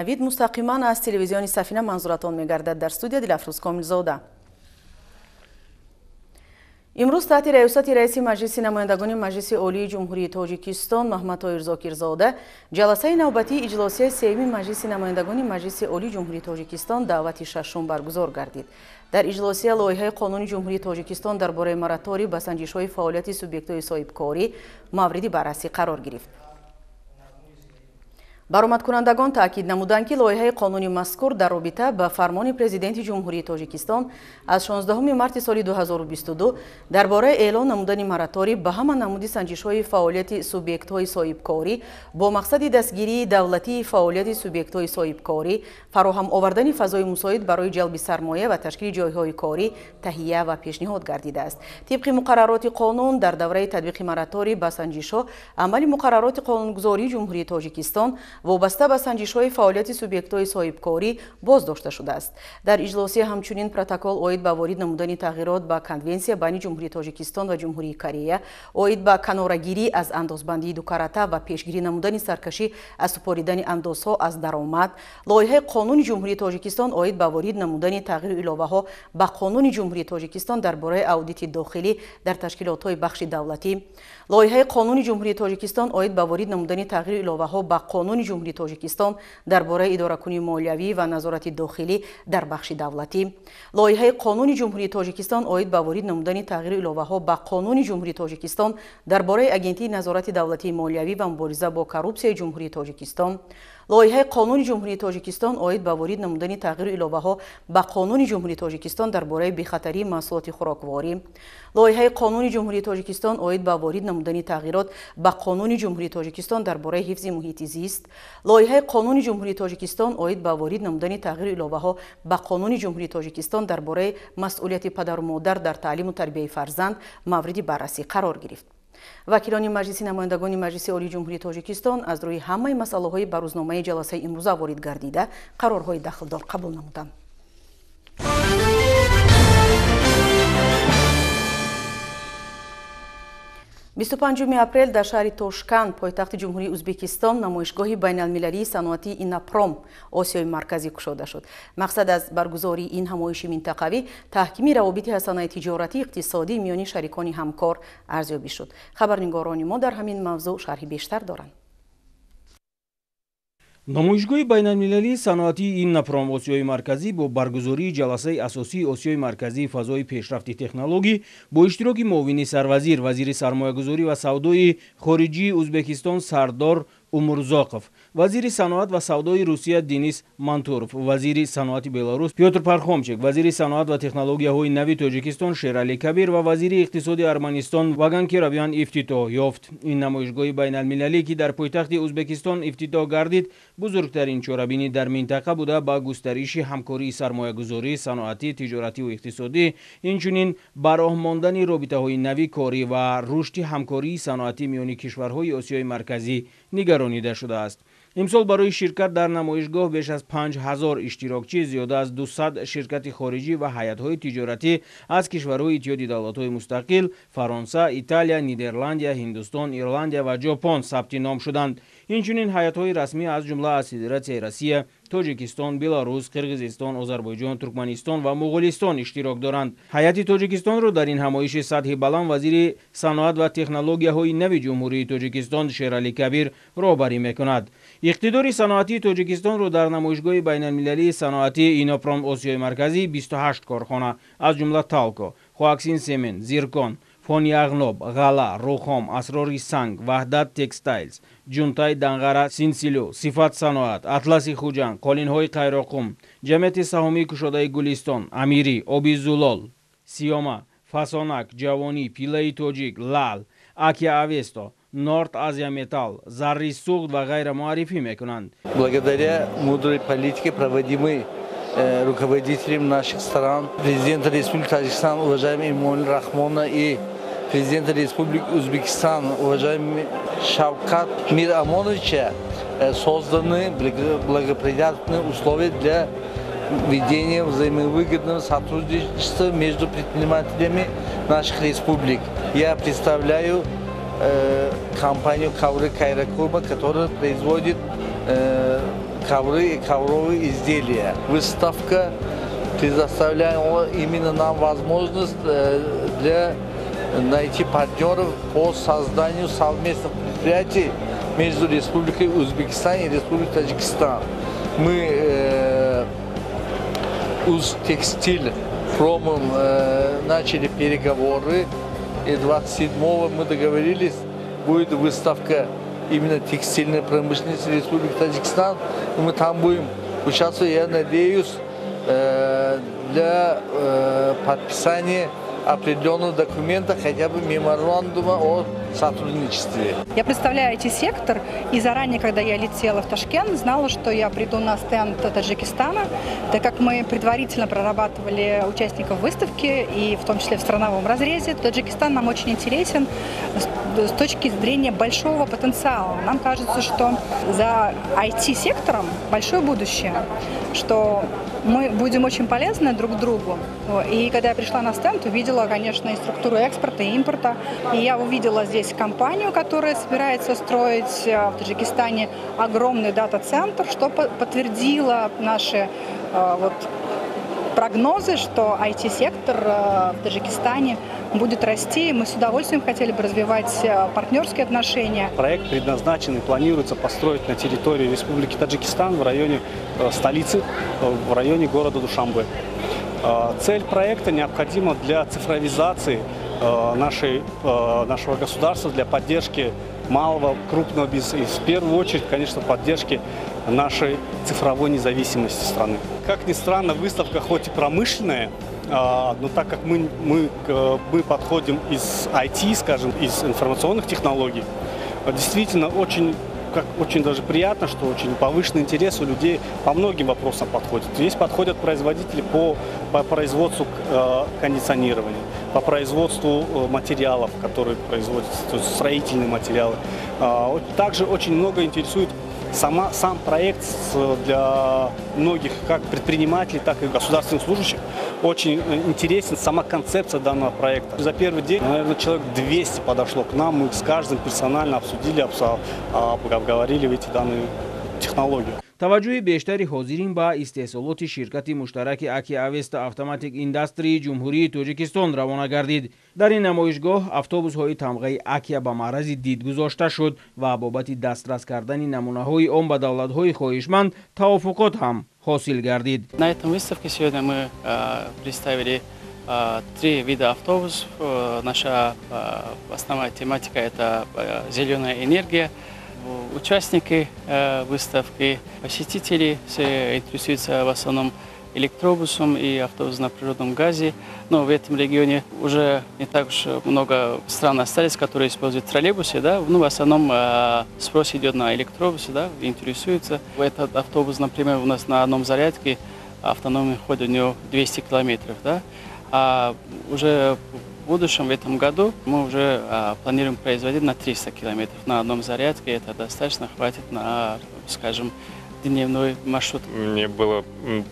Навид мустақиман аз телевизиони Сафина манзуратон мегардад. Дар студия Дилафрӯз Комилзода. Имрӯз таҳти раёсати раиси Маҷлиси намояндагони Маҷлиси Олии Ҷумҳурии Тоҷикистон Маҳмадтоир Зокирзода ҷаласаи навбатии иҷлосияи сеюми Маҷлиси намояндагони Маҷлиси Олии Ҷумҳурии Тоҷикистон даъвати шашум баргузор гардид. Дар иҷлосия лоиҳаи қонуни Ҷумҳурии Тоҷикистон дар бораи мораторий ба санҷишҳои фаъолияти субъектҳои соҳибкорӣ мавриди баррасӣ қарор гирифт. Баромадкунандагон таъкид намуданд, ки лоиҳаи қонуни мазкур дар робита ба фармони Президенти Ҷумҳурии Тоҷикистон аз 16 марти соли 2022 дар бораи эълон намудани мораторий ба ҳама намуди санҷишҳои фаъолияти субъектҳои соҳибкорӣ бо мақсади дастгирии давлатии фаъолияти субъектҳои соҳибкорӣ, фароҳам овардани фазои мусоид барои ҷалби сармоя ва ташкили ҷойҳои корӣ таҳия ва пешниҳод гардидааст. Тибқи муқаррароти қонун, дар давраи татбиқи мораторий ба санҷишҳо амали муқаррароти қонунгузории Ҷумҳурии Тоҷикистон вобаста ба санҷишҳои фаъолияти субъектҳои соҳибкорӣ боздошта шудааст. Дар иҷлосия ҳамчунин протокол оид ба ворид намудани тағйирот ба Конвенсия байни Ҷумҳурии Тоҷикистон ва Ҷумҳурии Корея оид ба канорагирӣ аз андозбандии дукарата ва пешгирӣ намудани саркашӣ аз супоридани андозҳо аз даромад, лоиҳаи қонуни Ҷумҳурии Тоҷикистон оид ба ворид намудани тағйиру иловаҳо ба Қонуни Ҷумҳурии Тоҷикистон дар бораи аудити дохилӣ дар ташкилотҳои бахши давлатӣ, лоиҳаи қонуни Ҷумҳурии Тоҷикистон оид ба ворид намудани тағйиру иловаҳо ба Қонуни Ҷумҳурии Тоҷикистон дар бораи идоракунии молиявӣ ва назорати дохилӣ дар бахши давлатӣ, лоиҳаи Қонуни Ҷумҳурии Тоҷикистон оид ба ворид намудани тағйиру иловаҳо ба Қонуни Ҷумҳурии Тоҷикистон дар бораи Агентии назорати давлатии молиявӣ ва мубориза бо коррупсияи Ҷумҳурии Тоҷикистон, лоиҳаи Қонуни Ҷумҳурии Тоҷикистон оид ба ворид намудани тағйиру иловаҳо ба Қонуни Ҷумҳурии Тоҷикистон дар бораи бехатарии маҳсулоти хӯрокворӣ, лоиҳаи Қонуни Ҷумҳурии Тоҷикистон оид ба ворид намудани тағйирот ба Қонуни Ҷумҳурии Тоҷикистон дар бораи ҳифзи муҳити зист, лоиҳаи Қонуни Ҷумҳурии Тоҷикистон оид ба ворид намудани тағйиру иловаҳо ба Қонуни Ҷумҳурии Тоҷикистон дар бораи масъулияти падару модар дар таълиму тарбияи фарзанд мавриди баррасӣ қарор гирифт. Вакилони Маҷлиси намояндагони Маҷлиси Олии Ҷумҳурии Тоҷикистон аз рӯи ҳамаи масъалаҳои ба рӯзномаи ҷаласаи имрӯза ворид гардида қарорҳои дахлдор қабул намуданд. 25 апрел дар шаҳри Тошканд, пойтахти Ҷумҳурии Ӯзбекистон, намоишгоҳи байналмилалии саноатии Иннопром Осиёи Марказӣ кушода шуд. Мақсад аз баргузории ин ҳамоиши минтақавӣ таҳкими равобити ҳасанаи тиҷоратӣ иқтисодӣ миёни шарикони ҳамкор арзёбӣ шуд. Хабарнигорони мо дар ҳамин мавзӯъ шарҳи бештар доранд. Намоишгоҳи байналмилалии саноатии Иннопром Осиёи Марказӣ бо баргузории ҷаласаи асосии Осиёи Марказии фазои пешрафти технологӣ бо иштироки муовини сарвазир, вазири сармоягузорӣ ва савдои хориҷии Ӯзбекистон Сардор Умурзоқов, вазири саноат ва савдои Русия Денис Мантуров, вазири саноати Беларус Пётр Пархомчик, вазири саноат ва технологияҳои нави Тоҷикистон Шерали Кабир ва вазири иқтисоди Арманистон Ваган Керобян ифтитоҳ ёфт. Ин намоишгоҳи байналмилалӣ, ки дар пойтахти Ӯзбекистон ифтитоҳ гардид, бузургтарин чорабинӣ дар минтақа буда ба густариши ҳамкории сармоягузорӣ, саноатӣ, тиҷоративу иқтисодӣ, инчунин ба роҳ мондани робитаҳои нави корӣ ва рушди ҳамкории саноатӣ миёни кишварҳои Осиёи Марказӣ нигаронида шудааст. Имсол барои ширкат дар намоишгоҳ беш аз 5000 иштирокчӣ, зиёда аз 200 ширкати хориҷӣ ва ҳайатҳои тиҷоратӣ аз кишварҳои Иттиҳоди Давлатҳои Мустақил, Фаронса, Италия, Нидерландия, Ҳиндустон, Ирландия ва Ҷопон сабти ном шуданд. Инчунин ҳайатҳои расмӣ аз ҷумла аз Федератсияи Россия, Тоҷикистон, Беларус, Қирғизистон, Озарбойҷон, Туркманистон ва Муғулистон иштирок доранд. Ҳайати Тоҷикистонро дар ин ҳамоиши сатҳи баланд вазири саноат ва технологияҳои нави Ҷумҳурии Тоҷикистон Шерали Кабир роҳбарӣ мекунад. Иқтидори саноатии Тоҷикистонро дар намоишгоҳи байналмилалии саноатии Иннопром Осиёи Марказӣ 28 корхона, аз ҷумла Талко, Хуаксин Семент, Зиркон, Фониағноб, Ғала, Рухом, Асрори Санг, Ваҳдат Текстайлз, Ҷунтай Данғара, Синсилю, Сифат Саноат, Атласи Хуҷанд, Қолинҳои Қайроқум, Ҷамъияти саҳомии кушодаи Гулистон, Амирӣ, Оби Зулол, Сиёма, Фасонак, Ҷавонӣ, Пилаи Тоҷик, Лаъл, Акия Авесто, Норт Азия Металл, Зарри Суғд ва ғайра муаррифӣ мекунанд. Благодаря мудрой политике, проводимой руководителем наших стран, президента Республики Таджикистан, уважаемый Эмомали Рахмона, и президента Республики Узбекистан, уважаемый Шавкат Миромоновича, созданы благоприятные условия для ведения взаимовыгодного сотрудничества между предпринимателями наших республик. Я представляю компанию Ковры Кайракума, которая производит ковры и ковровые изделия. Выставка предоставляла именно нам возможность для найти партнеров по созданию совместных предприятий между Республикой Узбекистан и Республикой Таджикистан. Мы Узтекстиль промом начали переговоры, и 27-го мы договорились, будет выставка именно текстильной промышленности Республики Таджикистан. И мы там будем участвовать, я надеюсь, для подписания определенного документа, хотя бы меморандума о сотрудничестве. Я представляю IT-сектор, и заранее, когда я летела в Ташкент, знала, что я приду на стенд Таджикистана, так как мы предварительно прорабатывали участников выставки, и в том числе в страновом разрезе. Таджикистан нам очень интересен с точки зрения большого потенциала. Нам кажется, что за IT-сектором большое будущее, что мы будем очень полезны друг другу. И когда я пришла на стенд, увидела, конечно, и структуру экспорта, и импорта. И я увидела здесь компанию, которая собирается строить в Таджикистане огромный дата-центр, что подтвердило наши прогнозы, что IT-сектор в Таджикистане будет расти. Мы с удовольствием хотели бы развивать партнерские отношения. Проект предназначен и планируется построить на территории Республики Таджикистан в районе столицы, в районе города Душанбе. Цель проекта необходима для цифровизации нашего государства, для поддержки малого, крупного бизнеса и в первую очередь, конечно, поддержки нашей цифровой независимости страны. Как ни странно, выставка хоть и промышленная, но так как мы подходим из IT, скажем, из информационных технологий, действительно очень даже приятно, что очень повышенный интерес у людей по многим вопросам подходит. Здесь подходят производители по производству кондиционирования, по производству материалов, которые производятся, то есть строительные материалы. Также очень много интересует сам проект для многих, как предпринимателей, так и государственных служащих. Очень интересен сама концепция данного проекта. За первый день, наверное, человек 200 подошло к нам. Мы с каждым персонально обсудили, обговорили эти данные технологии. Таваҷҷӯҳи бештари ҳозирин ба истеҳсолоти ширкати муштараки Аки Авеста Автоматик Индастрии Ҷумҳурии Тоҷикистон равона гардид. Дар ин намоишгоҳ автобусҳои тамғаи Акия ба маърази дид гузошта шуд ва бобати дастрас кардани намунаҳои он ба давлатҳои хоҳишманд тавофуқот ҳам ҳосил гардид. На этом выставке сегодня мы представили три вида автобусов. Наша основная тематика – это зеленая энергия. Участники выставки, посетители все интересуются в основном электробусом и автобусом на природном газе. Но в этом регионе уже не так уж много стран остались, которые используют троллейбусы. Да? Ну, в основном спрос идет на электробусы, да, интересуются. Этот автобус, например, у нас на одном зарядке автономный ход у него 200 километров. Да? А уже в будущем, в этом году, мы уже планируем производить на 300 километров на одном зарядке. Это достаточно хватит на, скажем, дневной маршрут. Мне было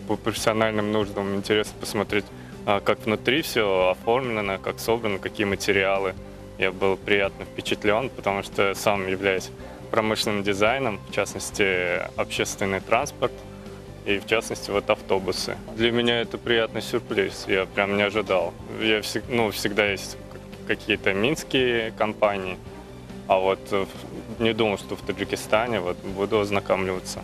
по профессиональным нуждам интересно посмотреть, как внутри все оформлено, как собрано, какие материалы. Я был приятно впечатлен, потому что сам являюсь промышленным дизайном, в частности, общественный транспорт. И в частности вот автобусы. Для меня это приятный сюрприз, я прям не ожидал. Я всегда есть какие-то минские компании, а вот не думал, что в Таджикистане вот буду ознакомливаться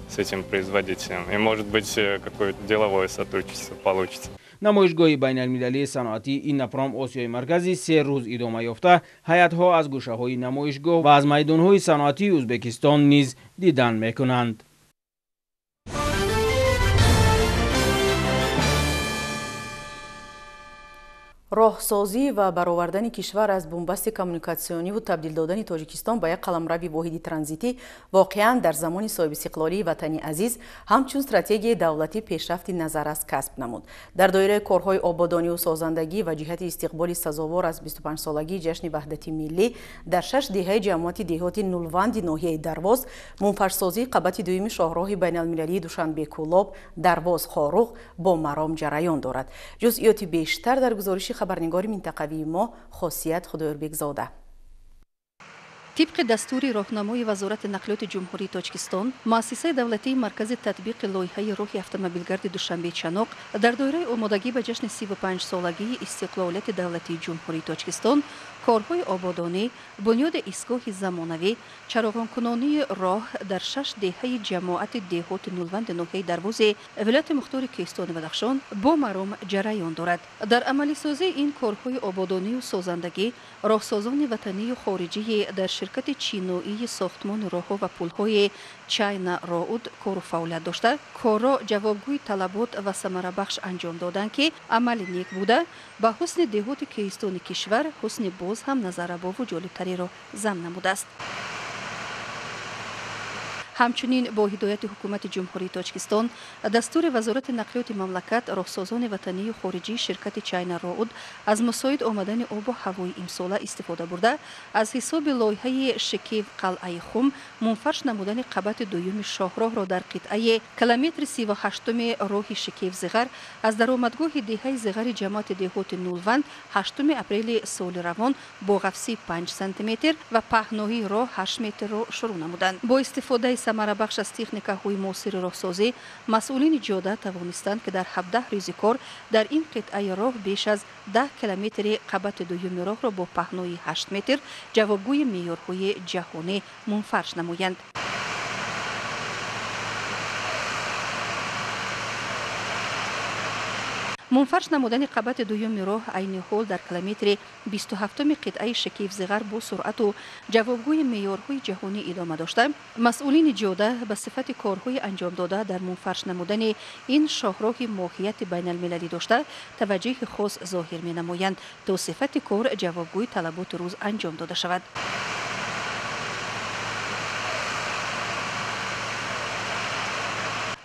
с этим производителем. И может быть какое-то деловое сотрудничество получится. Намоишгоҳи байналмилалии саноатии Иннопром Осиёи Марказӣ 3 рӯз идома ёфта, ҳайатҳо аз гӯшаҳои намоишгоҳ ва аз майдонҳои саноатии Ӯзбекистон низ дидан мекунанд. Роҳсозӣ ва баровардани кишвар аз бунбасти коммуникатсиониву табдил додани Тоҷикистон ба як қаламрави воҳиди транзитӣ воқеан дар замони соҳибистиқлолии ватани азиз ҳамчун стратегияи давлатӣ пешрафти назаррас касб намуд. Дар доираи корҳои ободониву созандагӣ ва ҷиҳати истиқболи сазовор аз 25-солагии ҷашни ваҳдати миллӣ дар 6 деҳаи ҷамоати деҳоти Нулванди ноҳияи Дарвоз мунфаршсозии қабати дуюми шоҳроҳи байналмилалии Душанбе-Кӯлоб Дарвоз-Хоруғ бо маром ҷараён дорад. Ҷузъиёти бештар дар гузориши хабарнигори минтақавии мо Хосият Худоёрбекзода. Тибқи дастури роҳнамои Вазорати нақлиёти Ҷумҳурии Тоҷикистон, муассисаи давлатии Маркази татбиқи лоиҳаи роҳи автомобилгарди Душанбе-Чаноқ дар доираи омодагӣ ба ҷашни 35-солагии истиқлолияти давлатии Ҷумҳурии Тоҷикистон корҳои ободонӣ, бунёди истгоҳи замонавӣ, чароғонкунонии роҳ дар 6 деҳаи ҷамоати деҳоти Нулванди ноҳияи Дарвози вилояти мухтори Кӯҳистони Бадахшон бо маром ҷараён дорад. Дар амалисозии ин корҳои ободонию созандагӣ роҳсозони ватанию хориҷии дар ширкати чиноии сохтмони роҳҳо ва пулҳои China Road кору фаъолият дошта, корро ҷавобгӯи талабот ва самарабахш анҷом доданд, ки амали нек буда ба ҳусни деҳоти кӯҳистони кишвар ҳусни боз ҳам назаррабову ҷолибтареро зам намудааст. Ҳамчунин бо ҳидояти ҳукумати Ҷумҳурии Тоҷикистон, дастури Вазорати нақлиёти мамлакат, роҳсозони ватанию хориҷии ширкати China Road аз мусоид омадани обу ҳавои имсола истифода бурда, аз ҳисоби лоиҳаи Шикив қалъаи Хум мунфарш намудани қабати дуюми шоҳроҳро дар қитъаи километри 38-уми роҳи Шикив Зиғар аз даромадгоҳи деҳаи Зиғари ҷамоати деҳоти Нулванд 8 апрели соли равон бо ғафсии 5 сантиметр ва паҳноии роҳ 8 метрро шурӯъ намуданд. Бо истифодаи самарабахш аз техникаҳои муосири роҳсозӣ, масъулини ҷода тавонистанд, ки дар 17 рӯзи кор дар ин қитъаи роҳ беш аз 10 километри қабати дуюми роҳро бо паҳнои 8 метр ҷавобгӯи меъёрҳои ҷаҳонӣ мунфарш намоянд. Мунфарш намудани қабати дуюми роҳ айни ҳол дар километри 27-уми қитъаи Шикив Зиғар бо суръату ҷавобгӯи меъёрҳои ҷаҳонӣ идома дошта, масъулини ҷода ба сифати корҳои анҷомдода дар мунфарш намудани ин шоҳроҳи моҳияти байналмилалӣ дошта таваҷҷӯҳи хос зоҳир менамоянд, то сифати кор ҷавобгӯи талаботи рӯз анҷом дода шавад.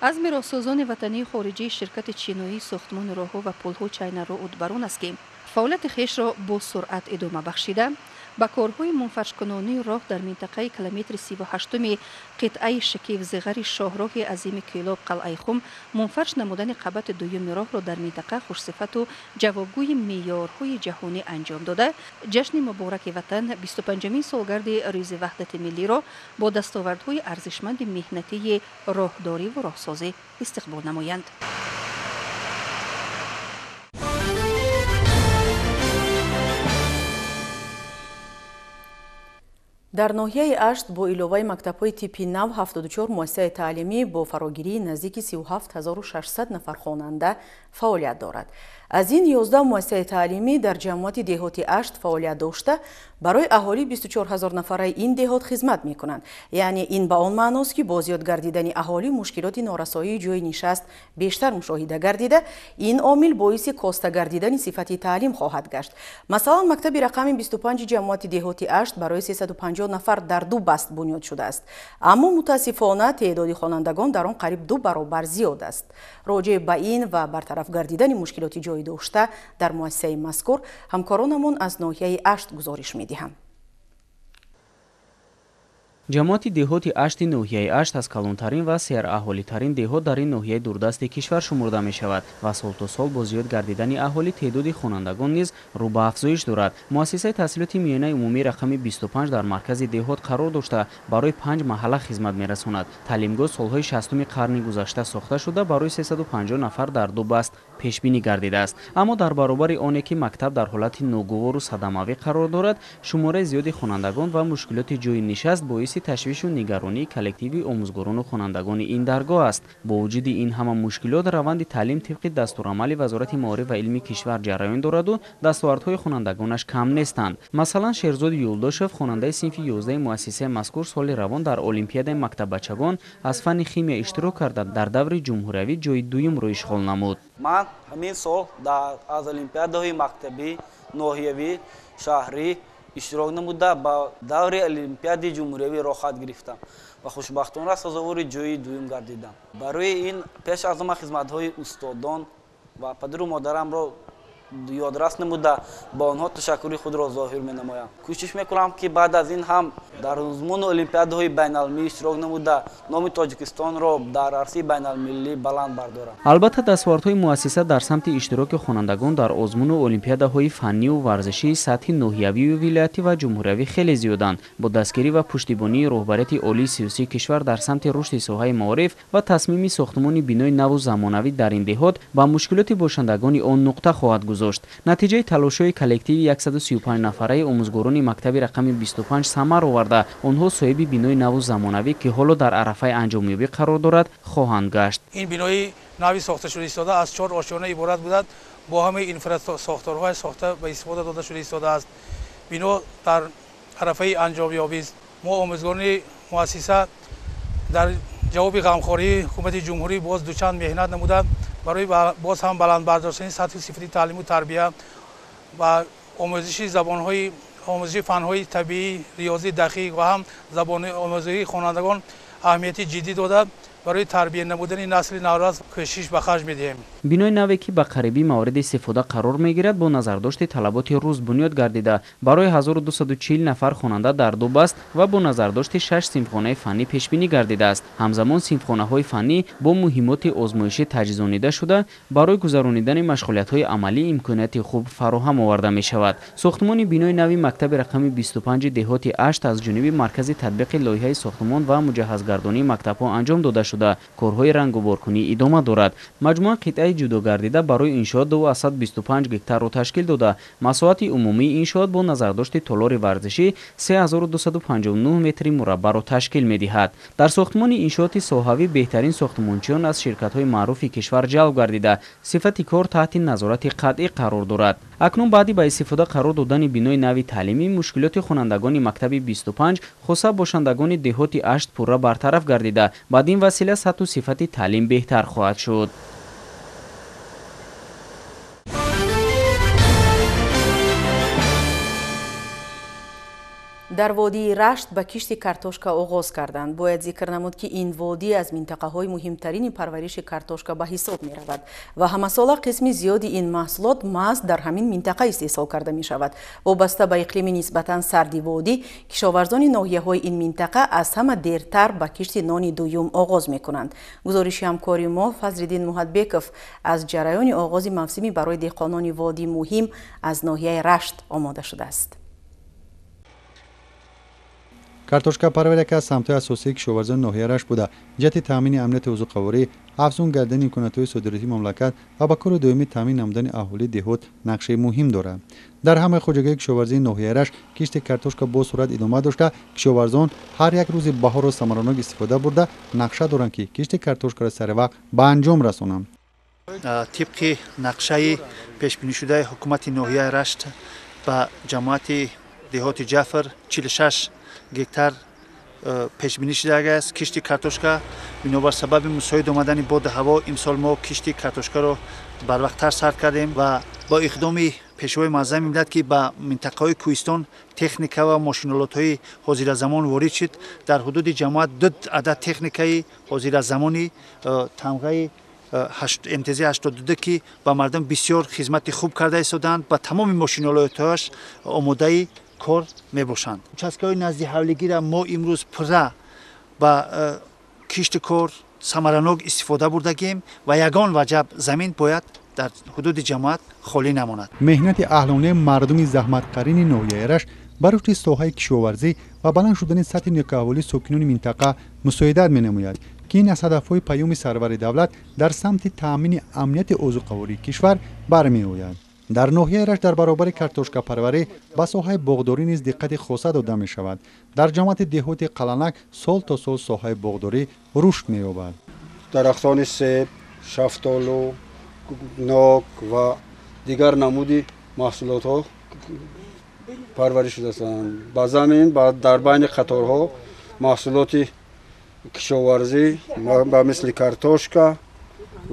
Азми роҳсозони ватании хориҷии ширкати чиноии сохтмони роҳҳо ва пулҳо China Road бар он аст, ки фаъолияти хешро бо суръат идома бахшида, ба корҳои мунфаршкунонии роҳ дар минтақаи километри 38-уми қитъаи Шикив Зиғари шоҳроҳи азими Кӯлоб қалъаи Хум мунфарш намудани қабати дуюми роҳро дар минтақа хушсифату ҷавобгӯи меъёрҳои ҷаҳонӣ анҷом дода, ҷашни мубораки ватан 25-умин солгарди рӯзи ваҳдати миллиро бо дастовардҳои арзишманди меҳнатии роҳдориву роҳсозӣ истиқбол намоянд. Дар ноҳияи Ашт бо иловаи мактабҳои типи нав 74 муассисаи таълимӣ бо фарогирии наздики 37600 нафар хонанда фаъолият дорад. Аз ин 11 муассисаи таълимӣ дар ҷамоати деҳоти Ашт фаъолият дошта, барои аҳолии 24 ҳазор нафараи ин деҳот хизмат мекунанд. Яъне ин ба он маъност, ки бо зиёд гардидани аҳолӣ мушкилоти норасоии ҷойи нишаст бештар мушоҳида гардида, ин омил боиси коста гардидани сифати таълим хоҳад гашт. Масалан, мактаби рақами 25 ҷамоати деҳоти Ашт барои 350 нафар дар ду баст бунёд шудааст. Аммо мутаассифона теъдоди хонандагон дар он қариб 2 баробар зиёд аст. Роҷеъ ба ин ва бартараф гардидани мушкилоти ҷой дошта дар муассисаи мазкур ҳамкоронамон аз ноҳияи Ашт гузориш медиҳанд. Ҷамоати деҳоти Ашти ноҳияи Ашт аз калонтарин ва сераҳолитарин деҳот дар ин ноҳияи дурдасти кишвар шумурда мешавад ва сол то сол бо зиёд гардидани аҳолӣ теъдоди хонандагон низ рӯ ба афзоиш дорад. Муассисаи таҳсилоти миёнаи умумии рақами 25 дар маркази деҳот қарор дошта, барои 5 маҳалла хизмат мерасонад. Таълимгоҳ солҳои 60-уми қарни гузашта сохта шуда, барои 350 нафар дар ду баст пешбинӣ гардидааст. Аммо дар баробари оне ки мактаб дар ҳолати ногувору садамавӣ қарор дорад, шумораи зиёди хонандагон ва мушкилоти ҷойи нишаст боиси ташвишу нигаронии коллективи омӯзгорону хонандагони ин даргоҳ аст. Бо вуҷуди ин ҳама мушкилот, раванди таълим тибқи дастурамали Вазорати маориф ва илми кишвар ҷараён дораду дастовардҳои хонандагонаш кам нестанд. Масалан, Шерзод Юлдошев, хонандаи синфи 11 муассисаи мазкур, соли равон дар олимпиадаи мактаббачагон аз фанни химия иштирок карда, дар даври ҷумҳуриявӣ ҷойи дуюмро ишғол намуд. Ман ҳамин сол аз олимпиадаҳои мактабӣ, ноҳиявӣ, шаҳрӣ иштирок намуда, ба даври олимпиади ҷумҳуриявӣ роҳхат гирифтам ва хушбахтона сазовори ҷойи дуюм гардидам. Барои ин пеш аз ҳама хизматҳои устодон ва падару модарамро Ёдрас намуда ба онҳо ташаккури худро зоҳир менамоям. Кӯшиш мекунам, ки баъд аз ин ҳам дар озмуну олимпиадаҳои байналмилалӣ иштирок намуда, номи Тоҷикистонро дар арсаи байналмилалӣ баланд бардорам. Албатта, дастовардҳои муассиса дар самти иштироки хонандагон дар озмуну олимпиадаҳои фанниву варзишии сатҳи ноҳиявию вилоятӣ ва ҷумҳуриявӣ хеле зиёданд. Бо дастгирӣ ва пуштибонии роҳбарияти олии сиёсии кишвар дар самти рушди соҳаи маориф ва тасмими сохтмони бинои наву замонавӣ дар ин деҳот ба мушкилоти бошандагони он нуқта хоҳад гузошт. Натиҷаи талошҳои коллективи 135 нафараи омӯзгорони мактаби рақами 25 самар оварда, онҳо соҳиби бинои наву замонавӣ, ки ҳоло дар арафаи анҷомёбӣ қарор дорад, хоҳанд гашт. Ин бинои нави сохта шуда истода аз 4 ошёна иборат будад, бо ҳамаи инфрасохторҳои сохта ба истифода дода шуда истодааст. Бино дар арафаи анҷомёбист. Мо, омӯзгорони муассиса, дар ҷавоби ғамхории ҳукумати ҷумҳурӣ боз дучанд меҳнат намуда, барои боз ҳам баланд бардоштани сатҳи сифати таълиму тарбия ва омӯзиши забонҳои, омӯзиши фанҳои табиӣ, риёзӣ, дақиқ ва ҳам забони омӯзиши хонандагон аҳамияти ҷиддӣ дода, барои тарбия намудани насли наврас кӯшиш ба харҷ медиҳем. Бинои наве, ки ба қарибӣ мавриди истифода қарор мегирад, бо назардошти талаботи рӯз бунёд гардида, барои 1240 нафар хонанда дар ду баст ва бо назардошти 6 синфхонаи фаннӣ пешбинӣ гардидааст. Ҳамзамон синфхонаҳои фаннӣ бо муҳиммоти озмоишӣ таҷҳизонида шуда, барои гузаронидани машғулиятҳои амалӣ имконияти хуб фароҳам оварда мешавад. Сохтмони бинои нави мактаби рақами 25 деҳоти Ашт аз ҷониби Маркази татбиқи лоиҳаи сохтмон ва муҷаҳҳазгардонии мактабҳо анҷом дода шуда, корҳои рангуборкунӣ идома дорад. Маҷмӯа қитъаи ҷудогардида барои иншоот 225 гектарро ташкил дода, масоҳати умумии иншоот бо назардошти толори варзишӣ 3259 метри мураббаъро ташкил медиҳад. Дар сохтмони иншооти соҳавӣ беҳтарин сохтмончиён аз ширкатҳои маъруфи кишвар ҷалб гардида, сифати кор таҳти назорати қатъӣ қарор дорад. Акнун баъди ба истифода қарор додани бинои нави таълимӣ, мушкилоти хонандагони мактаби 25, хоса бошандагони деҳоти Ашт, пурра бартараф гардида, баъд ин васила сатҳу сифати таълим беҳтар хоҳад шуд. Дар водии Рашт ба кишти картошка оғоз карданд. Бояд зикр намуд, ки ин водӣ аз минтақаҳои муҳимтарини парвариши картошка ба ҳисоб меравад ва ҳамасола қисми зиёди ин маҳсулот маҳз дар ҳамин минтақа истеҳсол карда мешавад. Вобаста ба иқлими нисбатан сарди водӣ, кишоварзони ноҳияҳои ин минтақа аз ҳама дертар ба кишти нони дуюм оғоз мекунанд. Гузориши ҳамкори мо Фазлиддин Муҳатбеков аз ҷараёни оғози мавсимӣ барои деҳқонони водӣ муҳим аз ноҳияи Рашт омода шудааст. Картошкапарварӣ яке аз самтҳои асосии кишоварзони ноҳияи Рашт буда, ҷиҳати таъмини амнияти озуқаворӣ, афзун гардидани имкониятҳои содиротии мамлакат ва ба кори доимӣ таъмин намудани аҳолии деҳот нақши муҳим дорад. Дар ҳамаи хоҷагиҳои кишоварзии ноҳияи Рашт кишти картошка бо суръат идома дошта, кишоварзон ҳар як рӯзи баҳорро самаранок истифода бурда, нақша доранд, ки кишти картошкаро саривақт ба анҷом расонанд. Тибқи нақшаи пешбинишудаи ҳукумати ноҳияи Рашт ба ҷамоати деҳоти Ҷафар 46 гектар пешбинӣ шудааст кишти картошка. Бинобар сабаби мусоид омадани боду ҳаво, имсол мо кишти картошкаро барвақттар сар кардем ва бо иқдоми пешвои муаззами миллат, ки ба минтақаҳои кӯҳистон техника ва мошинолотҳои ҳозиразамон ворид шуд, дар ҳудуди ҷамоат 2 адад техникаи ҳозиразамони тамғаи МТЗ 82, ки ба мардум бисёр хизмати хуб карда истодаанд, ба тамоми мошинолотҳояш омодаи кор мебошанд. Участкаҳои назди ҳавлигиро мо имрӯз пурра ба кишти кор самаранок истифода бурдагем ва ягон ваҷаб замин бояд дар ҳудуди ҷамоат холӣ намонад. Меҳнати аҳлонаи мардуми заҳматқарини ноҳияи Рашт ба рушди соҳаи кишоварзӣ ва баланд шудани сатҳи некӯаҳволии сокинони минтақа мусоидат менамояд, ки ин аз ҳадафҳои паёми сарвари давлат дар самти таъмини амнияти озуқавории кишвар бармеояд. Дар ноҳияи Рашт дар баробари картошкапарварӣ ба соҳаи боғдорӣ низ диққати хоса дода мешавад. Дар ҷамоати деҳоти Қаланак сол то сол соҳаи боғдорӣ рушд меёбад. Дарахтони себ, шафтолу, нок ва дигар намуди маҳсулотҳо парвариш шудаанд. Ба замин дар байни қаторҳо маҳсулоти кишоварзӣ ба мисли картошка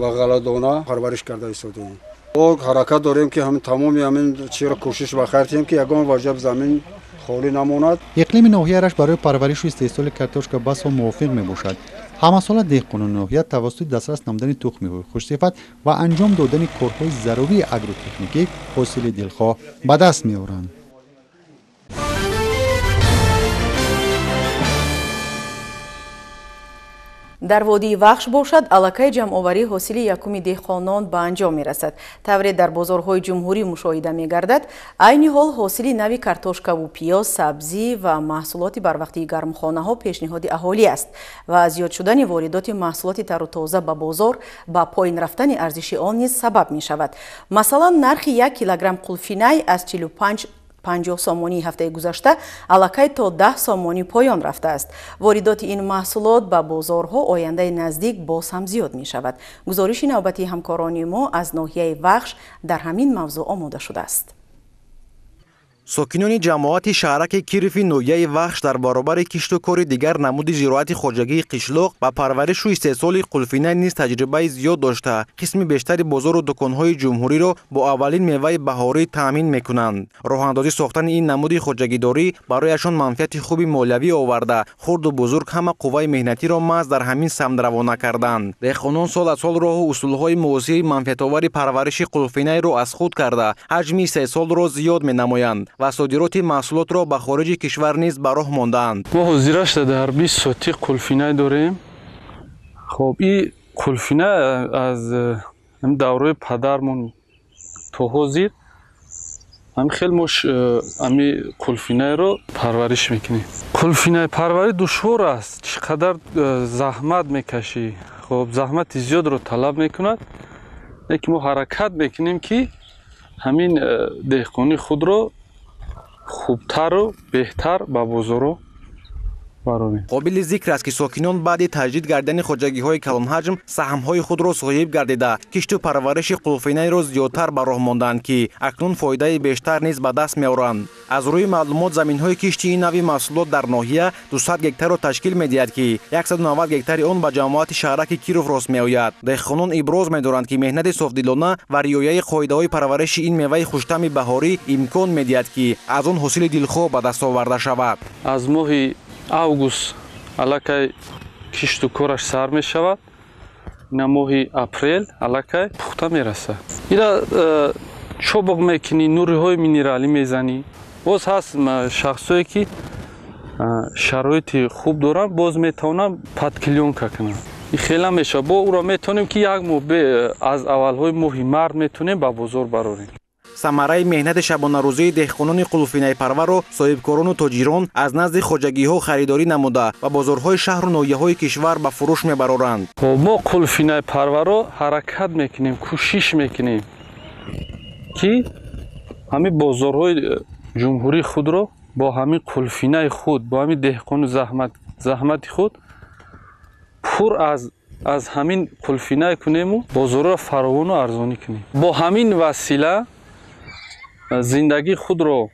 ва ғалладона парвариш карда истодаем. Мо ҳаракат дорем, ки тамоми ҳамин чиро кӯшиш ба хайр тиҳем, ки ягон ваҷаб замин холӣ намонад. Иқлими ноҳияи Рашт барои парваришу истеҳсоли картошка басо мувофиқ мебошад. Ҳамасола деҳқонони ноҳия тавассути дастрас намудани тухмиҳои хушсифат ва анҷом додани корҳои зарурии агротехникӣ ҳосили дилхоҳ ба даст меоранд. Дар водии Вахш бошад, аллакай ҷамъоварии ҳосили якуми деҳқонон ба анҷом мерасад. Тавре дар бозорҳои ҷумҳурӣ мушоҳида мегардад, айни ҳол ҳосили нави картошкаву пиёз, сабзӣ ва маҳсулоти барвақтии гармхонаҳо пешниҳоди аҳолӣ аст ва зиёд шудани воридоти маҳсулоти тару тоза ба бозор ба поин рафтани арзиши он низ сабаб мешавад. Масалан, нархи 1 килограмм қулфинай аз 45-50 сомонии ҳафтаи гузашта аллакай то 10 сомонӣ поён рафтааст. Воридоти ин маҳсулот ба бозорҳо ояндаи наздик боз ҳам зиёд мешавад. Гузориши навбатии ҳамкорони мо аз ноҳияи Вахш дар ҳамин мавзӯъ омода шудааст. Сокинони ҷамоати шаҳраки Кирови ноҳияи Вахш дар баробари кишту кори дигар намуди зироати хоҷагии қишлоқ ба парваришу истеҳсоли қулфинай низ таҷрибаи зиёд дошта, қисми бештари бозору дуконҳои ҷумҳуриро бо аввалин меваи баҳорӣ таъмин мекунанд. Роҳандозӣ сохтани ин намуди хоҷагидорӣ барояшон манфиати хуби молиявӣ оварда, хурду бузург ҳама қувваи меҳнатиро маҳз дар ҳамин самт равона карданд. Деҳқонон сол аз сол роҳу усулҳои муосири манфиатовари парвариши қулфинайро аз худ карда, ҳаҷми истеҳсолро зиёд менамоянд ва содироти маҳсулотро ба хориҷи кишвар низ ба роҳ мондаанд. Мо ҳозирашда дар 20 сотӣ қулфинай дорем. Хоб, ин қулфинай аз давраи падармон то ҳозир ҳамин хел мо ҳамин қулфинайро парвариш мекунем. Қулфинай парварӣ душвор аст, чӣ қадар заҳмат мекашӣ. Хоб, заҳмати зиёдро талаб мекунад, лекин мо ҳаракат мекунем, ки ҳамин деҳқонии худро хубтару беҳтар ба бозорро барорем. Қобили зикр аст, ки сокинон баъди таҷдид гардидани хоҷагиҳои калонҳаҷм саҳмҳои худро соҳиб гардида, кишту парвариши қулфинайро зиёдтар ба роҳ мондаанд, ки акнун фоидаи бештар низ ба даст меоранд. Аз рӯи маълумот, заминҳои кишти ин нави маҳсулот дар ноҳия 200 гектарро ташкил медиҳад, ки 190 гектари он ба ҷамоати шаҳраки Киров рост меояд. Деҳқонон иброз медоранд, ки меҳнати софдилона ва риояи қоидаҳои парвариши ин меваи хуштами баҳорӣ имкон медиҳад, ки аз он ҳосили дилхоҳ ба даст оварда шавад. Аз моҳи август аллакай кишту кораш сар мешавад, ина моҳи апрел аллакай пухта мерасад. Ира чобоқ мекунӣ, нуриҳои минералӣ мезанӣ. Боз ҳаст шахсое, ки шароити хуб доранд, боз метавонанд подклёнка кунанд. Ин хела мешавад. Бо ӯро метавонем, ки як моҳ аз аввалҳои моҳи март метавонем ба бозор барорем. Самараи меҳнати шабонарӯзии деҳқонони қулфинайпарварро соҳибкорону тоҷирон аз назди хоҷагиҳо харидорӣ намуда ва бозорҳои шаҳру ноҳияҳои кишвар ба фурӯш мебароранд. Мо қулфинайпарварро ҳаракат мекунем, кӯшиш мекунем, ки ҳамин бозорҳои ҷумҳурии худро бо ҳамин қулфинаи худ, бо ҳамин деҳқону заҳмати худ пур аз ҳамин қулфинай кунему бозорро фаровону арзонӣ кунем. Бо ҳамин васила зиндагии худро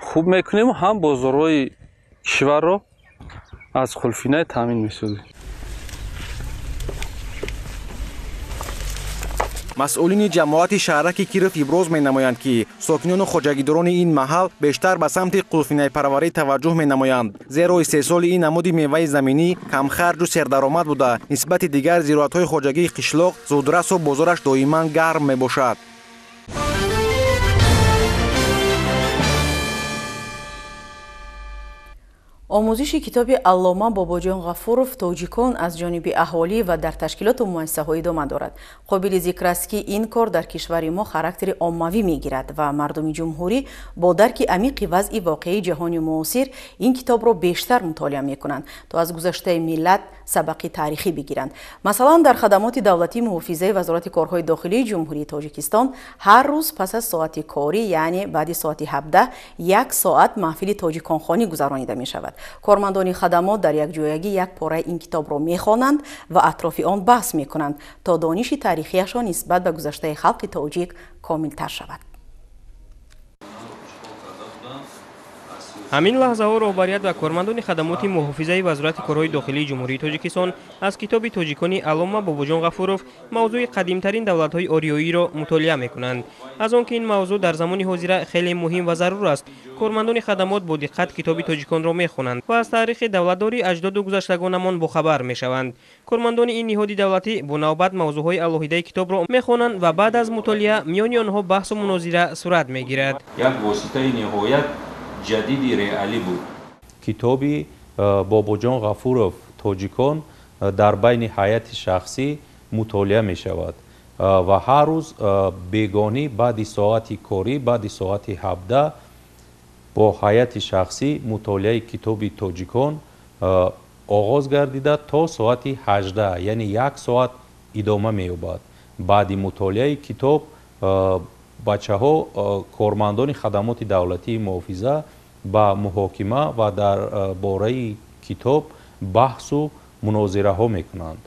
хуб мекунем, ҳам бозорҳои кишварро аз қулфинай таъмин месозем. Масъулини ҷамоати шаҳраки Киров иброз менамоянд, ки сокинону хоҷагидорони ин маҳал бештар ба самти қулфинайпарварӣ таваҷҷӯҳ менамоянд, зеро истеҳсоли ин намуди меваи заминӣ камхарҷу сердаромад буда, нисбати дигар зироатҳои хоҷагии қишлоқ зудрасу бозораш доиман гарм мебошад. Омӯзиши китоби Аллома Бобоҷон Ғафуров «Тоҷикон» аз ҷониби аҳолӣ ва дар ташкилоту муассисаҳо идома дорад. Қобили зикр аст, ки ин кор дар кишвари мо характери оммавӣ мегирад ва мардуми ҷумҳурӣ бо дарки амиқи вазъи воқеии ҷаҳони муосир ин китобро бештар мутолиа мекунанд, то аз гузаштаи миллат сабақи таърихӣ бигиранд. Масалан, дар хадамоти давлатии муҳофизаи Вазорати корҳои дохилии Ҷумҳурии Тоҷикистон ҳар рӯз пас аз соати корӣ, яъне баъди соати 17, як соат маҳфили тоҷиконхонӣ гузаронида мешавад. Кормандони хадамот дар якҷоягӣ як пораи ин китобро мехонанд ва атрофи он баҳс мекунанд, то дониши таърихиашон нисбат ба гузаштаи халқи тоҷик комилтар шавад. Ҳамин лаҳзаҳо роҳбарият ва кормандони хадамоти муҳофизаи Вазорати корҳои дохилии Ҷумҳурии Тоҷикистон аз китоби тоҷикони Аллома Бобоҷон Ғафуров мавзӯи қадимтарин давлатҳои ориёиро мутолиа мекунанд. Аз он ки ин мавзӯъ дар замони ҳозира хеле муҳим ва зарур аст, кормандони хадамот бо диққат китоби тоҷиконро мехонанд ва аз таърихи давлатдории аҷдоду гузаштагонамон бохабар мешаванд. Кормандони ин ниҳоди давлатӣ бо навбат мавзӯъҳои алоҳидаи китобро мехонанд ва баъд аз мутолиа миёни онҳо баҳсу мунозира сурат мегирад. Як воситаи ниҳоят ҷадиди реалӣ буд. Китоби Бобоҷон Ғафуров «Тоҷикон» дар байни ҳайати шахсӣ мутолиа мешавад ва ҳар рӯз бегонӣ баъди соати корӣ, баъди соати 17 бо ҳайати шахсӣ мутолиаи китоби тоҷикон оғоз гардида то соати 18, яъне як соат идома меёбад. Баъди мутолиаи китоб бачаҳо, кормандони хадамоти давлатии муҳофиза ба муҳокима ва дар бораи китоб баҳсу мунозираҳо мекунанд.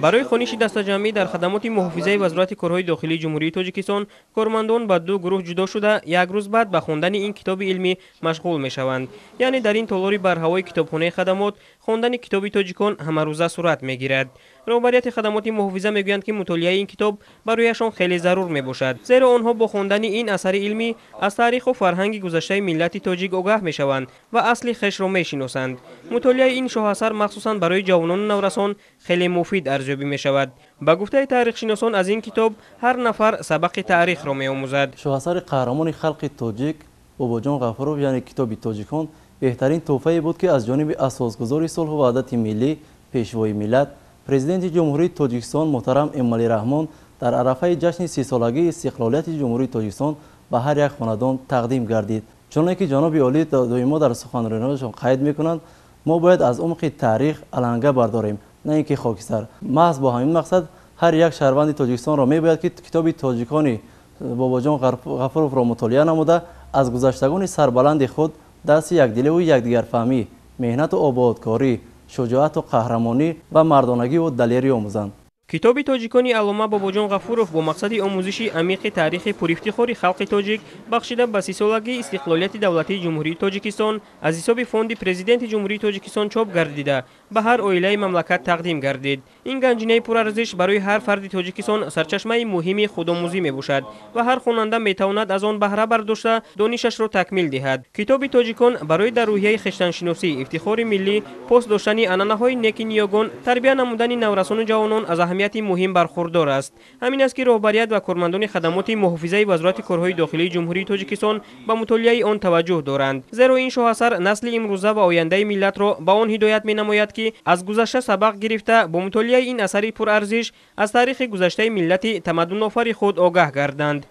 Барои хониши дастаҷамъӣ дар хадамоти муҳофизаи Вазорати корҳои дохилии Ҷумҳурии Тоҷикистон кормандон ба ду гурӯҳ ҷудо шуда, як рӯз баъд ба хондани ин китоби илмӣ машғул мешаванд. Яъне дар ин толори барҳавои китобхонаи хадамот хондани китоби тоҷикон ҳамарӯза сурат мегирад. Роҳбарияти хадамоти муҳофиза мегӯянд, ки мутолиаи ин китоб барояшон хеле зарур мебошад, зеро онҳо бо хондани ин асари илмӣ аз таъриху фарҳанги гузаштаи миллати тоҷик огаҳ мешаванд ва асли хешро мешиносанд. Мутолиаи ин шоҳасар махсусан барои ҷавонону наврасон хеле муфид арзёбӣ мешавад. Ба гуфтаи таърихшиносон, аз ин китоб ҳар нафар сабақи таърихро меомӯзад. Шоҳасари қаҳрамони халқи тоҷик Бобоҷон Ғафуров, яъне китоби тоҷикон, беҳтарин тӯҳфае буд, ки аз ҷониби асосгузори сулҳу ваҳдати миллӣ, пешвои миллат, Президенти Ҷумҳурии Тоҷикистон муҳтарам Эмомалӣ Раҳмон дар арафаи ҷашни 30-солагии истиқлолияти Ҷумҳурии Тоҷикистон ба ҳар як хонадон тақдим гардид. Чуноне ки ҷаноби олӣ доимо дар суханрониҳояшон қайд мекунанд, мо бояд аз умқи таърих аланга бардорем, на ин ки хокистар. Маҳз бо ҳамин мақсад ҳар як шаҳрванди Тоҷикистонро мебояд, ки китоби тоҷикони Бобоҷон Ғафуровро мутолиа намуда, аз гузаштагони сарбаланди худ дарси якдиливу якдигарфаҳмӣ, меҳнату ободкорӣ, шуҷоату қаҳрамонӣ ва мардонагиву далерӣ омӯзанд. Китоби тоҷикони Аллома Бобоҷон Ғафуров бо мақсади омӯзиши амиқи таърихи пурифтихори халқи тоҷик бахшида ба 30-солагии истиқлолияти давлатии Ҷумҳурии Тоҷикистон аз ҳисоби фонди Президенти Ҷумҳурии Тоҷикистон чоп гардида, ба ҳар оилаи мамлакат тақдим гардид. Ин ганҷинаи пурарзиш барои ҳар фарди Тоҷикистон сарчашмаи муҳими худомӯзӣ мебошад ва ҳар хонанда метавонад аз он баҳра бардошта донишашро такмил диҳад. Китоби тоҷикон барои дар рӯҳияи хештаншиносӣ, ифтихори миллӣ, пос доштани анъанаҳои неки ниёгон, тарбия намудани наврасону ҷавонон аз аҳамияти муҳим бархурдор аст. Ҳамин аст, ки роҳбарият ва кормандони хадамоти муҳофизаи Вазорати корҳои дохилии Ҷумҳурии Тоҷикистон ба мутолиаи он таваҷҷӯҳ доранд, зеро ин шоҳасар насли имрӯза ва ояндаи миллатро ба он ҳидоят менамояд, ки аз гузашта сабақ гирифта бо мутолиаи ин асари пурарзиш аз таърихи гузаштаи миллати тамаддунофари худ огаҳ гарданд.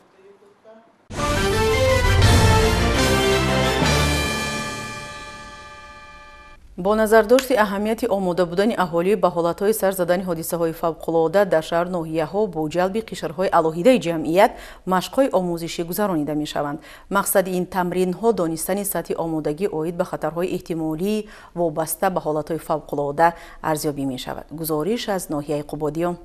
Бо назардошти аҳамияти омода будани аҳолӣ ба ҳолатҳои сар задани ҳодисаҳои фавқулода дар шаҳр ноҳияҳо бо ҷалби қишрҳои алоҳидаи ҷамъият машқҳои омӯзишӣ гузаронида мешаванд. Мақсади ин тамринҳо донистани сатҳи омодагӣ оид ба хатарҳои эҳтимолии вобаста ба ҳолатҳои фавқулода арзёбӣ мешавад. Гузориш аз ноҳияи Қубодиён.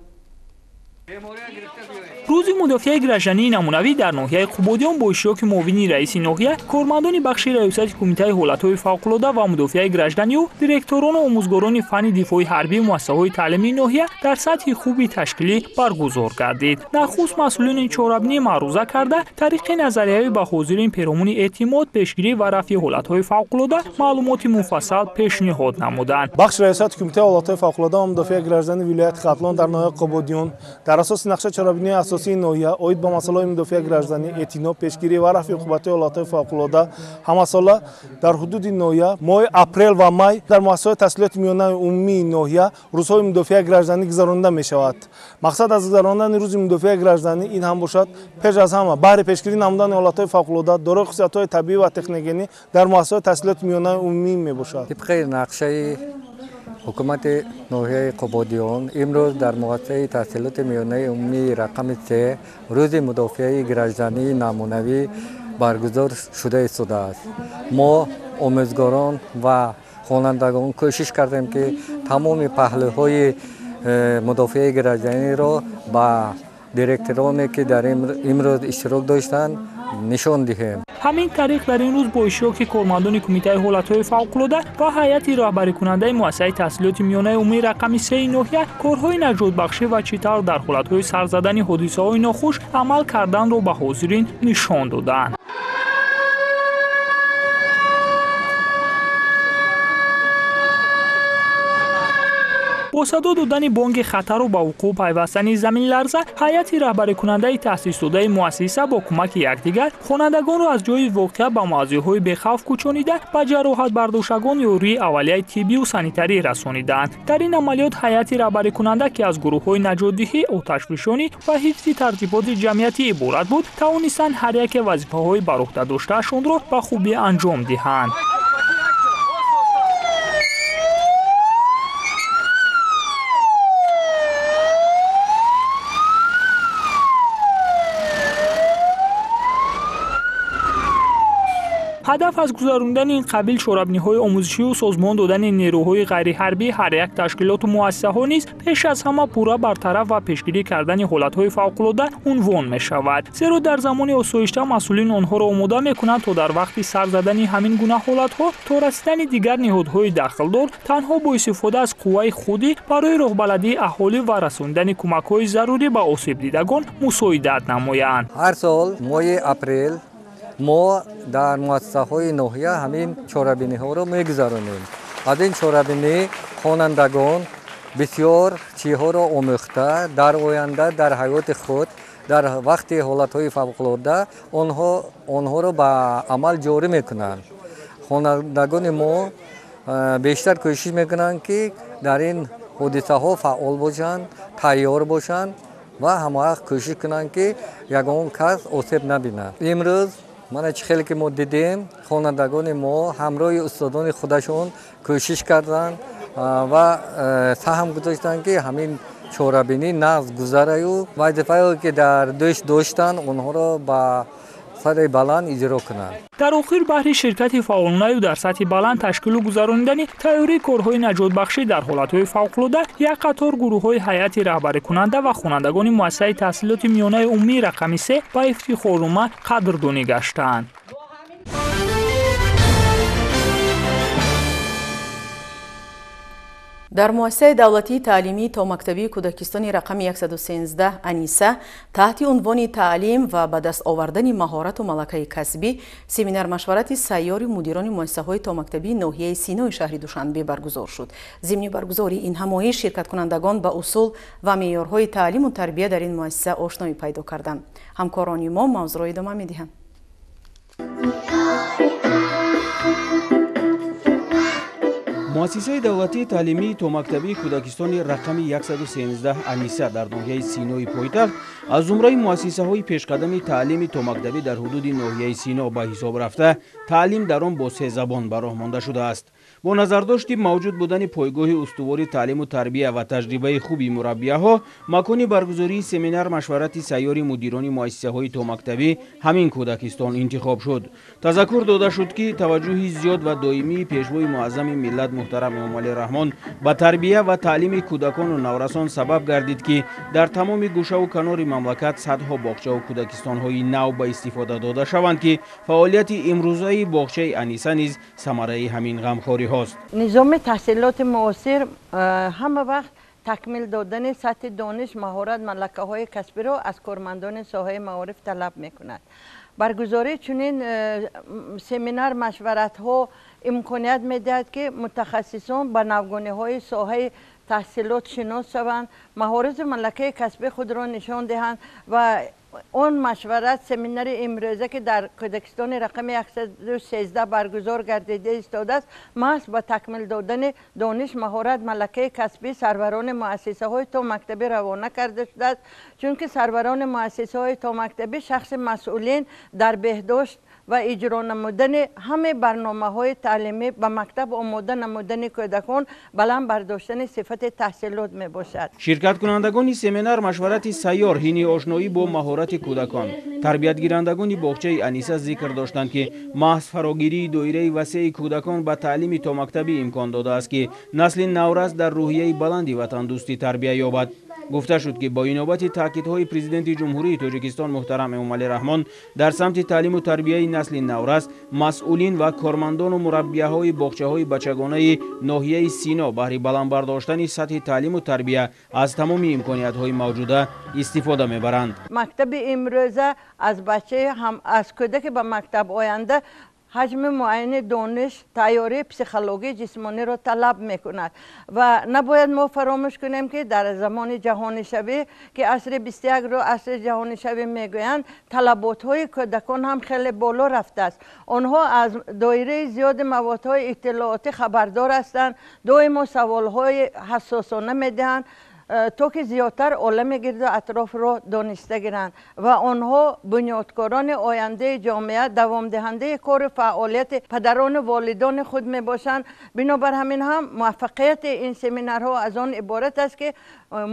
Рӯзи мудофиаи граждании намунавӣ дар ноҳияи Қубодиён бо иштироки муовини раиси ноҳия, кормандони бахши раёсати кумитаи ҳолатҳои фавқулода ва мудофиаи гражданию директорону омӯзгорони фанни дифои ҳарбии муассисаҳои таълимии ноҳия дар сатҳи хуби ташкилӣ баргузор гардид. Нахуст масъулини чорабинӣ маъруза карда, тариқи назариявӣ ба ҳозирин перомуни эътимод, пешгирӣ ва рафъи ҳолатҳои фавқулода маълумоти муфассал пешниҳод намуданд. Бахши раёсати кумитаи ҳолатҳои фавқулода ва мудофиаи граждании вилояти Хатлон дар ноҳияи Қубодиён дар асоси нақшаи чорабинии асосии ноҳия оид ба масъалаҳои мудофиаи гражданӣ, эътиноб, пешгирӣ ва рафъи уқубатҳои ҳолатҳои фавқулода ҳамасола дар ҳудуди ноҳия моҳи апрел ва май дар муассисаҳои таҳсилоти миёнаи умумии ноҳия рӯзҳои мудофиаи гражданӣ гузаронида мешавад. Мақсад аз гузаронидани рӯзи мудофиаи гражданӣ ин ҳам бошад пеш аз ҳама баҳри пешгирӣ намудани ҳолатҳои фавқулода дорои хусусиятҳои табиӣ ва техногенӣ дар муассисаҳои таҳсилоти миёнаи умумӣ мебошад. Тибқи нақшаи ҳукумати ноҳияи Қубодиён имрӯз дар муассисаи таҳсилоти миёнаи умумии рақами 3 рӯзи мудофиаи граждании намунавӣ баргузор шуда истодааст. Мо омӯзгорон ва хонандагон кӯшиш кардем, ки тамоми паҳлӯҳои мудофиаи гражданиро ба директороне, ки дар имрӯз иштирок доштанд, нишон диҳем. Ҳамин тариқ дар ин рӯз бо иштироки кормандони Кумитаи ҳолатҳои фавқулода ва ҳайати роҳбарикунандаи муассисаи таҳсилоти миёнаи умумии рақами 3 ноҳия корҳои наҷотбахшӣ ва чӣ тавр дар ҳолатҳои сар задани ҳодисаҳои нохуш амал карданро ба ҳозирин нишон доданд. Бо садо додани бонги хатару ба вуқӯъ пайвастани заминларза, ҳайати раҳбарикунандаи таъсисдодаи муассиса бо кӯмаки якдигар хонандагонро аз ҷои воқеа ба мавзеъҳои бехавф кӯчонида, ба ҷароҳатбардоштагон ёрии аввалияи тиббию санитарӣ расониданд. Дар ин амалиёт ҳайати раҳбарикунанда, ки аз гурӯҳҳои наҷотдиҳӣ, оташфишонӣ ва ҳифзи тартиботи ҷамъиятӣ иборат буд, тавонистанд ҳар яке вазифаҳои бар уҳда доштаашонро ба хубӣ анҷом диҳанд. Ҳадаф аз гузарондани ин қабил чорабиниҳои омӯзишию созмон додани нерӯҳои ғайриҳарбӣ ҳар як ташкилоту муассисаҳо низ пеш аз ҳама пурра бартараф ва пешгирӣ кардани ҳолатҳои фавқулода унвон мешавад. Зеро дар замони осоишта масъулин онҳоро омода мекунанд, то дар вақти сар задани ҳамин гуна ҳолатҳо то расидани дигар ниҳодҳои дахлдор танҳо бо истифода аз қувваи худӣ барои роҳбаладии аҳолӣ ва расонидани кӯмакҳои зарурӣ ба осебдидагон мусоидат намоянд. Ҳар сол моҳи апрел мо дар муассисаҳои ноҳия ҳамин чорабиниҳоро мегузаронем. Аз ин чорабинӣ хонандагон бисёр чизҳоро омӯхта, дар оянда дар ҳаёти худ дар вақти ҳолатҳои фавқулода онҳоро ба амал ҷорӣ мекунанд. Хонандагони мо бештар кӯшиш мекунанд, ки дар ин ҳодисаҳо фаъол бошанд, тайёр бошанд ва ҳамавақт кӯшиш кунанд, ки ягон кас осеб набинад. Имрӯз мана чӣ хеле ки мо дидем, хонандагони мо ҳамроҳи устодони худашон кӯшиш карданд ва саҳм гузоштанд, ки ҳамин чорабинӣ нағз гузараю вазифае ки дар дӯш доштанд, онҳоро ба сатҳи баланд иҷро кунанд. Дар охир баҳри ширкати фаъолонаю дар сатҳи баланд ташкилу гузаронидани тайёрии корҳои наҷотбахшӣ дар ҳолатҳои фавқулода як қатор гурӯҳҳои ҳайати раҳбарикунанда ва хонандагони муассисаи таҳсилоти миёнаи умумии рақами 3 ба ифтихорнома қадрдонӣ гаштанд. Дар муассисаи давлатии таълимии томактабии кӯдакистони рақами 113 Аниса таҳти унвони таълим ва ба даст овардани маҳорату малакаи касбӣ семинар-машварати сайёри мудирони муассисаҳои томактабии ноҳияи Синои шаҳри Душанбе баргузор шуд. Зимни баргузории ин ҳамоиш ширкаткунандагон ба усул ва меъёрҳои таълиму тарбия дар ин муассиса ошноӣ пайдо карданд. Ҳамкорони мо мавзӯъро идома медиҳанд. Муассисаи давлатии таълимии томактабии кӯдакистони рақами 113 Аниса дар ноҳияи Синои пойтахт аз зумраи муассисаҳои пешқадами таълими томактабӣ дар ҳудуди ноҳияи Сино ба ҳисоб рафта, таълим дар он бо 3 забон ба роҳ монда шудааст. Бо назардошти мавҷуд будани пойгоҳи устувори таълиму тарбия ва таҷрибаи хуби мураббияҳо, макони баргузории семинар-машварати сайёри мудирони муассисаҳои томактабӣ ҳамин кӯдакистон интихоб шуд. Тазаккур дода шуд, ки таваҷҷӯҳи зиёд ва доимии пешвои муаззами миллат муҳтарам Эмомалӣ Раҳмон ба тарбия ва таълими кӯдакону наврасон сабаб гардид, ки дар тамоми гӯшаву канори мамлакат садҳо боғчаву кӯдакистонҳои нав ба истифода дода шаванд, ки фаъолияти имрӯзаи боғчаи Аниса низ самараи ҳамин ғамхориҳост. Низоми таҳсилоти муосир ҳама вақт такмил додани сатҳи дониш, маҳорат, малакаҳои касбиро аз кормандони соҳаи маориф талаб мекунад. Баргузории чунин семинар машваратҳо имконият медиҳад, ки мутахассисон ба навгониҳои соҳаи таҳсилот шинос шаванд, маҳорату малакаи касби худро нишон диҳанд ва он машварат семинари имрӯза, ки дар кӯдакистони рақами 113 баргузор гардида истодааст, маҳз ба такмил додани дониш, маҳорат, малакаи касбӣ сарварони муассисаҳои томактабӣ равона карда шудааст, чунки сарварони муассисаҳои томактабӣ шахси масъулин дар беҳдошт ва иҷро намудани ҳамаи барномаҳои таълимӣ, ба мактаб омода намудани кӯдакон, баланд бардоштани сифати таҳсилот мебошад. Ширкаткунандагони семинар машварати сайёр ҳини ошноӣ бо маҳорати кӯдакон, тарбиятгирандагони боғчаи Аниса зикр доштанд, ки маҳз фарогирии доираи васеи кӯдакон ба таълими томактабӣ имкон додааст, ки насли наврас дар рӯҳияи баланди ватандӯстӣ тарбия ёбад. Гуфта шуд, ки бо инобати таъкидҳои Президенти Ҷумҳурии Тоҷикистон муҳтарам Эмомалӣ Раҳмон дар самти таълиму тарбияи насли наврас, масъулин ва кормандону мураббияҳои боғчаҳои бачагонаи ноҳияи Сино баҳри баланд бардоштани сатҳи таълиму тарбия аз тамоми имкониятҳои мавҷуда истифода мебаранд. Мактаби имрӯза аз бачаи ҳам аз кӯдаке ба мактаб оянда ҳаҷми муайяни дониш, тайёрии психологии ҷисмониро талаб мекунад ва набояд мо фаромӯш кунем, ки дар замони ҷаҳонишавӣ, ки асри 21-ро асри ҷаҳонишавӣ мегӯянд, талаботҳои кӯдакон ҳам хеле боло рафтааст. Онҳо аз доираи зиёди маводҳои иттилоотӣ хабардор ҳастанд, доимо саволҳои ҳассосона медиҳанд, то ки зиёдтар олами гирду атрофро дониста гиранд ва онҳо бунёдкорони ояндаи ҷомеа, давомдиҳандаи кору фаъолияти падарону волидони худ мебошанд. Бинобар ҳамин ҳам муваффақияти ин семинарҳо аз он иборат аст, ки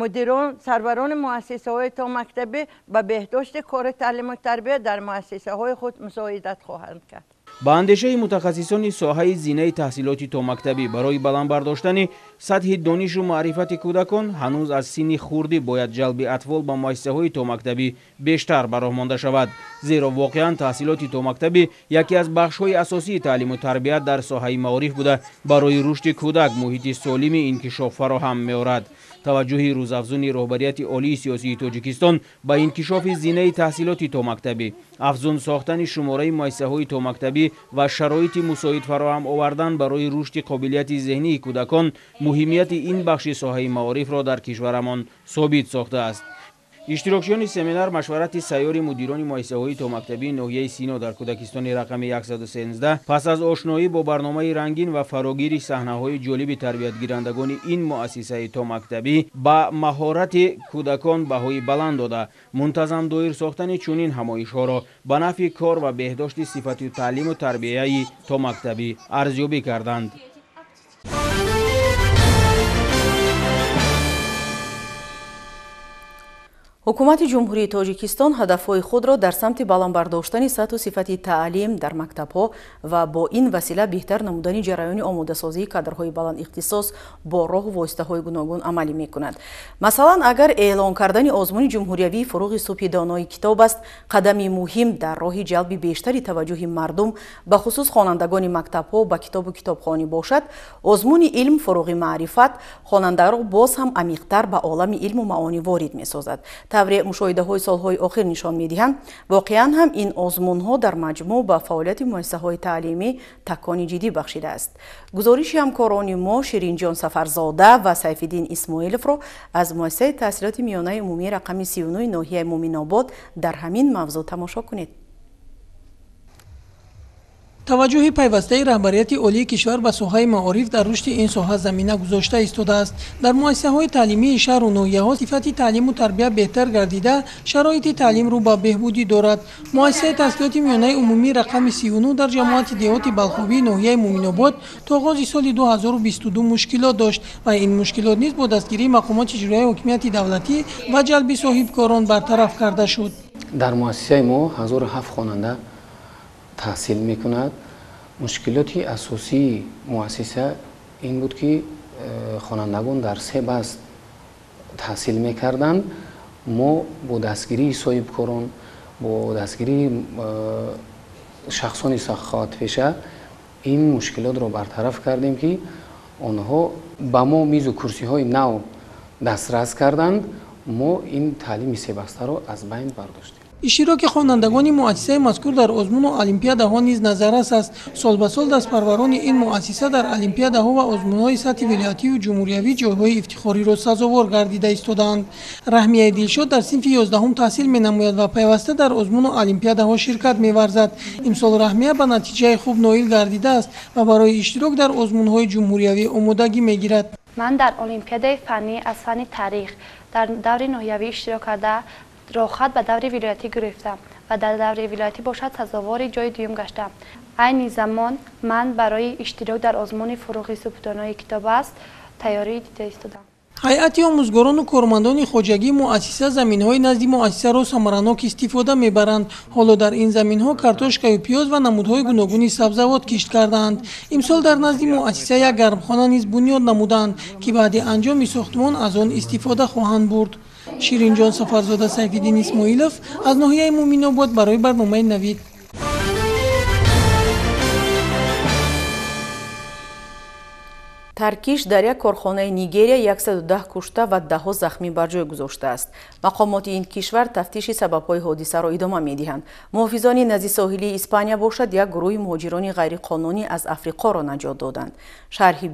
мудирон, сарварони муассисаҳои томактабӣ ба беҳдошти кори таълиму тарбия дар муассисаҳои худ мусоидат хоҳанд кард. Ба андешаи мутахассисони соҳаи зинаи таҳсилоти томактабӣ, барои баланд бардоштани сатҳи донишу маърифати кӯдакон ҳанӯз аз синни хурдӣ бояд ҷалби атфол ба муассисаҳои томактабӣ бештар ба роҳ монда шавад, зеро воқеан таҳсилоти томактабӣ яке аз бахшҳои асосии таълиму тарбия дар соҳаи маориф буда, барои рушди кӯдак муҳити солими инкишоф фароҳам меорад. Таваҷҷӯҳи рӯзафзуни роҳбарияти олии сиёсии Тоҷикистон ба инкишофи зинаи таҳсилоти томактабӣ, афзун сохтани шумораи муассисаҳои томактабӣ ва шароити мусоид фароҳам овардан барои рушди қобилияти зеҳнии кӯдакон муҳимияти ин бахши соҳаи маорифро дар кишварамон собит сохтааст. Иштирокчиёни семинар машварати сайёри мудирони муассисаҳои томактабии ноҳияи Сино дар кӯдакистони рақами 113 пас аз ошноӣ бо барномаи рангин ва фарогири саҳнаҳои ҷолиби тарбиятгирандагони ин муассисаи томактабӣ ба маҳорати кӯдакон баҳои баланд дода, мунтазам доир сохтани чунин ҳамоишҳоро ба нафъи кор ва беҳдошти сифати таълиму тарбияи томактабӣ арзёбӣ карданд. Ҳукумати Ҷумҳурии Тоҷикистон ҳадафҳои худро дар самти баланд бардоштани сатҳу сифати таълим дар мактабҳо ва бо ин васила беҳтар намудани ҷараёни омодасозии кадрҳои баландихтисос бо роҳу воситаҳои гуногун амалӣ мекунад. Масалан, агар эълон кардани озмуни ҷумҳуриявии фуруғи субҳи донои китоб аст, қадами муҳим дар роҳи ҷалби бештари таваҷҷӯҳи мардум, ба хусус хонандагони мактабҳо ба китобу китобхонӣ бошад, озмуни илм фуруғи маърифат хонандаро боз ҳам амиқтар ба олами илму маонӣ ворид месозад. Тавре мушоҳидаҳои солҳои охир нишон медиҳанд, воқеан ҳам ин озмунҳо дар маҷмӯъ ба фаъолияти муассисаҳои таълимӣ такони ҷиддӣ бахшидааст. Гузориши ҳамкорони мо Ширинҷон Сафарзода ва Сайфиддин Исмоиловро аз муассисаи таҳсилоти миёнаи умумии рақами 39 ноҳияи Муминобод дар ҳамин мавзӯъ тамошо кунед. Таваҷҷӯҳи пайвастаи раҳбарияти олии кишвар ба соҳаи маориф дар рушди ин соҳа замина гузошта истодааст. Дар муассисаҳои таълимии шаҳру ноҳияҳо сифати таълиму тарбия беҳтар гардида, шароити таълим рӯ ба беҳбудӣ дорад. Муассисаи таҳсилоти миёнаи умумии рақами 39 дар ҷамоати деҳоти Балхобии ноҳияи Муминобод то оғози соли 2022 мушкилот дошт ва ин мушкилот низ бо дастгирии мақомоти иҷроияи ҳокимияти давлатӣ ва ҷалби соҳибкорон бартараф карда шуд. Дар муассисаи мо 1007 хонанда таҳсил мекунад. Мушкилоти асосии муассиса ин буд, ки хонандагон дар се баст таҳсил мекарданд. Мо бо дастгирии соҳибкорон, бо дастгирии шахсони саховатпеша ин мушкилотро бартараф кардем, ки онҳо ба мо мизу курсиҳои нав дастрас карданд. Мо ин таълими себастаро аз байн бардоштем. Иштироки хонандагони муассисаи мазкур дар озмуну олимпиадаҳо низ назаррас аст. Сол ба сол дастпарварони ин муассиса дар олимпиадаҳо ва озмунҳои сатҳи вилоятию ҷумҳуриявӣ ҷойҳои ифтихориро сазовор гардида истодаанд. Раҳмияи Дилшод дар синфи 11 таҳсил менамояд ва пайваста дар озмуну олимпиадаҳо ширкат меварзад. Имсол Раҳмия ба натиҷаи хуб ноил гардидааст ва барои иштирок дар озмунҳои ҷумҳуриявӣ омодагӣ мегирад. Ман дар олимпиадаи фаннӣ аз фанни таърих дар даври ноҳиявӣ иштирок карда, роҳхат ба даври вилоятӣ гирифтам ва дар даври вилоятӣ бошад сазовори ҷои дуюм гаштам. Айни замон ман барои иштирок дар озмуни фуруғи субҳдонои китоб аст тайёрӣ дида истодам. Ҳайати омӯзгорону кормандони хоҷагии муассиса заминҳои назди муассисаро самаранок истифода мебаранд. Ҳоло дар ин заминҳо картошкаю пиёз ва намудҳои гуногуни сабзавот кишт кардаанд. Имсол дар назди муассиса як гармхона низ бунёд намуданд, ки баъди анҷоми сохтмон аз он истифода хоҳанд бурд. Ширинҷон Сафарзода, Сайфиддин Исмоилов аз ноҳияи Муъминобод барои барномаи Навид. Таркиш дар як корхонаи Нигерия 110 кушта ва даҳҳо захмӣ бар ҷой гузоштааст. Мақомоти ин кишвар тафтиши сабабҳои ҳодисаро идома медиҳанд. Муҳофизони назди соҳилии Испания бошад, як гурӯҳи муҳоҷирони ғайриқонунӣ аз Африқоро наҷот доданд. Шарҳи